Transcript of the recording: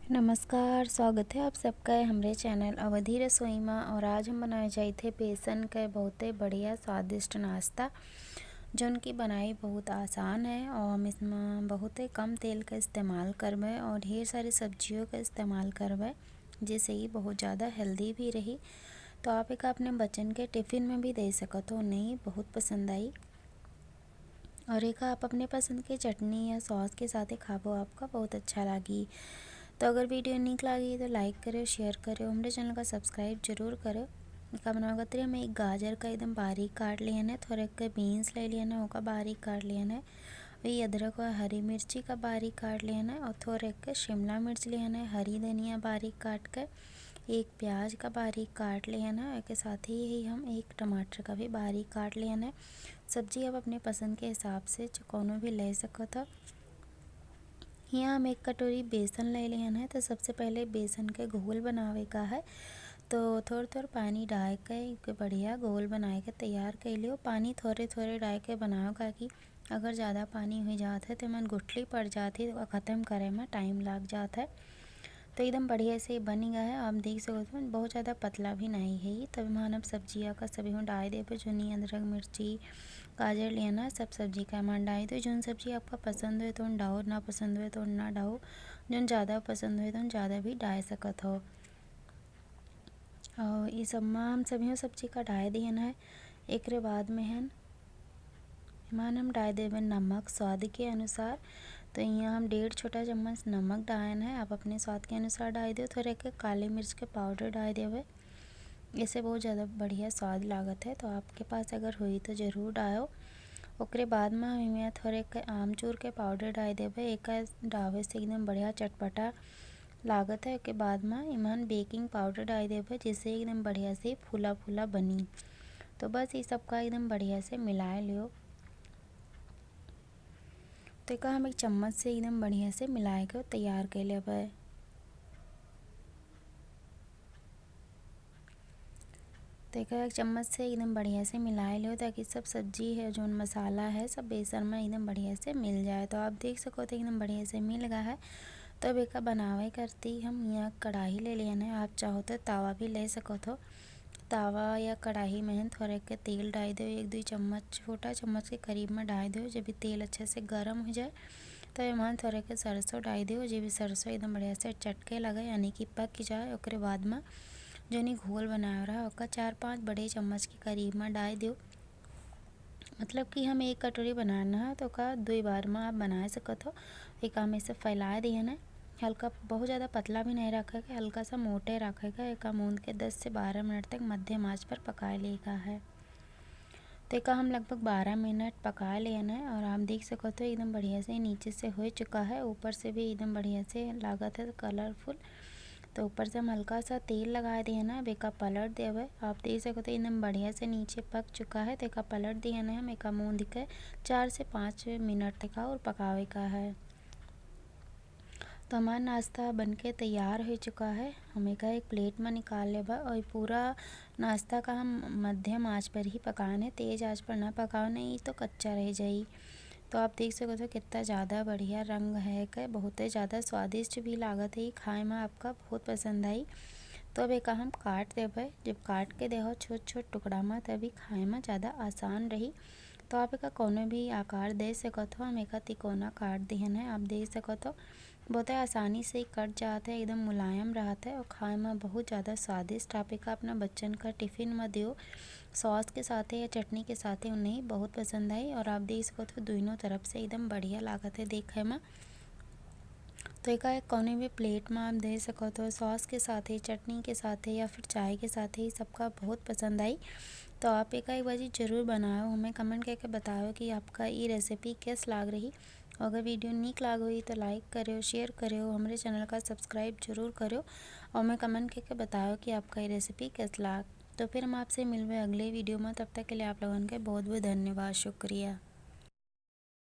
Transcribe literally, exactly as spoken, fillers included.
नमस्कार, स्वागत है आप सबका हमरे चैनल अवधी रसोई मा। और आज हम बनाए जाइत है बेसन के बहुते बढ़िया स्वादिष्ट नाश्ता, जौन की बनाई बहुत आसान है और हम इसमें बहुते कम तेल का इस्तेमाल करबे और ढेर सारी सब्जियों का इस्तेमाल करबे, जिससे ये बहुत ज़्यादा हेल्दी भी रही। तो आप एका अपने बच्चन के टिफिन में भी दे सकत हो, उन्हें बहुत पसंद आई। और एका आप अपने पसंद के चटनी या सॉस के साथे खाबो, आपका बहुत अच्छा लागी। तो अगर वीडियो नीक लागी तो लाइक करो, शेयर करो, हमरे चैनल का सब्सक्राइब जरूर करो। एका बनावे खातिर हम एक गाजर का एकदम बारीक काट लिहन है, थोड़े के बीन्स ले लिहन है, ओका बारीक काट लिहन है। वही अदरक और हरी मिर्ची का बारीक काट लिहन है और थोड़े के शिमला मिर्च लिहन है, हरी धनिया बारीक काट के, एक प्याज का बारीक काट लिहन है। एके साथ ही, ही हम एक टमाटर का भी बारीक काट लिहन है। सब्जी आप अपने पसंद के हिसाब से च-, कौनो भी ले सकत हो। यहाँ हम एक कटोरी बेसन ले लिहन है, तो सबसे पहले बेसन के घोल बनावे का है। तो थोड़ थोड़ पानी डाल के एक बढ़िया घोल बनाए के तैयार कर लियो। पानी थोड़े थोड़े डाल के बनाओ, काकि अगर ज़्यादा पानी हो जात है तो मन गुठली पड़ जात है, तो ख़त्म करे में टाइम लाग जात है। तो एकदम बढ़िया से बनी गया है, आप देख सकत हो, बहुत ज़्यादा पतला भी नहीं है ये। तब हम अब सब्जिया का सभी हम डाल देबे, जोनी अदरक, मिर्ची, गाजर लिहन है, सब सब्जी का मन डाल दो। जोन सब्जी आपका पसंद हो तो डाओ, ना पसंद हो तो ना डाओ, जोन ज़्यादा पसंद हो तो ज़्यादा भी डाल सकत हो। और ये सब मा हम सभी सब्जी का डाल दिहन है। एकरे बाद में हन, एमान हम डाल देबे नमक स्वाद के अनुसार। तो यहाँ हम डेढ़ छोटा चम्मच नमक डालन है, आप अपने स्वाद के अनुसार डाल दो। थोड़े के काली मिर्च के पाउडर डाल देबे, इससे बहुत ज़्यादा बढ़िया स्वाद लागत है। तो आपके पास अगर होई तो ज़रूर डालो। ओकरे बाद में हम इमे थोड़े के आमचूर के पाउडर डाल देबे, एका डाले से एकदम बढ़िया चटपटा लागत है। ओके बाद में इमन बेकिंग पाउडर डाल देबे, जिससे एकदम बढ़िया से फूला फूला बनी। तो बस ये सबका एकदम बढ़िया से मिलाए लियो। तो एका हम एक चम्मच से एकदम बढ़िया से मिलाए के तैयार कर लेबे। तो एका एक चम्मच से एकदम बढ़िया से मिलाए लियो, ताकि सब सब्जी है, जोन मसाला है, सब बेसन में एकदम बढ़िया से मिल जाए। तो आप देख सको तो एकदम बढ़िया से मिल गया है। तो अब एका बनावे करती हम यहाँ कढ़ाई ले लिहन है, आप चाहो तो तावा भी ले सको हो। तावा या कढ़ाई में हम थोड़े के तेल डाल दो, एक दो चम्मच, छोटा चम्मच के करीब में डाल दो। जब भी तेल अच्छे से गर्म हो जाए, तो एमन थोड़े के सरसों डाल दो, जे भी सरसों एकदम बढ़िया से चटके लगे, यानी कि पक जाए। ओकरे बाद में जोनी घोल बनाए रहा, ओका चार पाँच बड़े चम्मच के करीब में डाल दो। मतलब कि हम एक कटोरी बनाना है, तो ओका दो बार में आप बना सकत हो। एका हम ऐसे फैला दिहन है, हल्का, बहुत ज़्यादा पतला भी नहीं रखे के, हल्का सा मोटे रखे के। एका मूंद के दस से बारह मिनट तक मध्यम आंच पर पका लेगा है। तो एका हम लगभग बारह मिनट पका लेन है और आप देख सकत हो एकदम बढ़िया से नीचे से हो चुका है, ऊपर से भी एकदम बढ़िया से लागत है कलरफुल। तो ऊपर से हम हल्का सा तेल लगा दिहन है, अब एका पलट देवे। आप देख सकत हो एकदम बढ़िया से नीचे पक चुका है। तो एका पलट दिहन है, हम एका मूंद के चार से पाँच मिनट तक और पकावे का है। तो हमार नाश्ता बनके तैयार हो चुका है। हम एका एक प्लेट में निकाल लेबा और पूरा नाश्ता का हम मध्यम आंच पर ही पकान है, तेज आंच पर ना पकाओ, नहीं तो कच्चा रह जाई। तो आप देख सकत हो कितना ज़्यादा बढ़िया रंग है, के बहुत ही ज़्यादा स्वादिष्ट भी लागत है, खाए में आपका बहुत पसंद आई। तो अब एका हम काट देबे। जब काट के देहो छोट छोट टुकड़ा में, तभी खाए में ज़्यादा आसान रही। तो आप एका कौनो भी आकार दे सकत हो। हम एका तिकोना काट दिहन है, आप देख सकत हो। बहुत ही आसानी से कट जात है, एकदम मुलायम रहत है और खाए में बहुत ज़्यादा स्वादिष्ट। आप एका अपना बच्चन का टिफिन में दियो, सॉस के साथे या चटनी के साथे उन्हें बहुत पसंद आई। और आप देख सकत हो दोनों तरफ से एकदम बढ़िया लागत है देखे में। तो एका एक कौनो भी प्लेट में आप दे सकत हो, सॉस के साथे, चटनी के साथे या फिर चाय के साथे, ये सबका बहुत पसंद आई। तो आप एका एक बार जरूर बनाओ, हमें कमेंट करके बताओ कि आपका ये रेसिपी कैस लाग रही। अगर वीडियो नीक लाग होई तो लाइक करो, शेयर करो, हमरे चैनल का सब्सक्राइब जरूर करो और हमें कमेंट करके बताओ कि आपका ये रेसिपी कैस लाग। तो फिर हम आपसे मिलबे अगले वीडियो में, तब तक के लिए आप लोगन के बहुत बहुत धन्यवाद, शुक्रिया।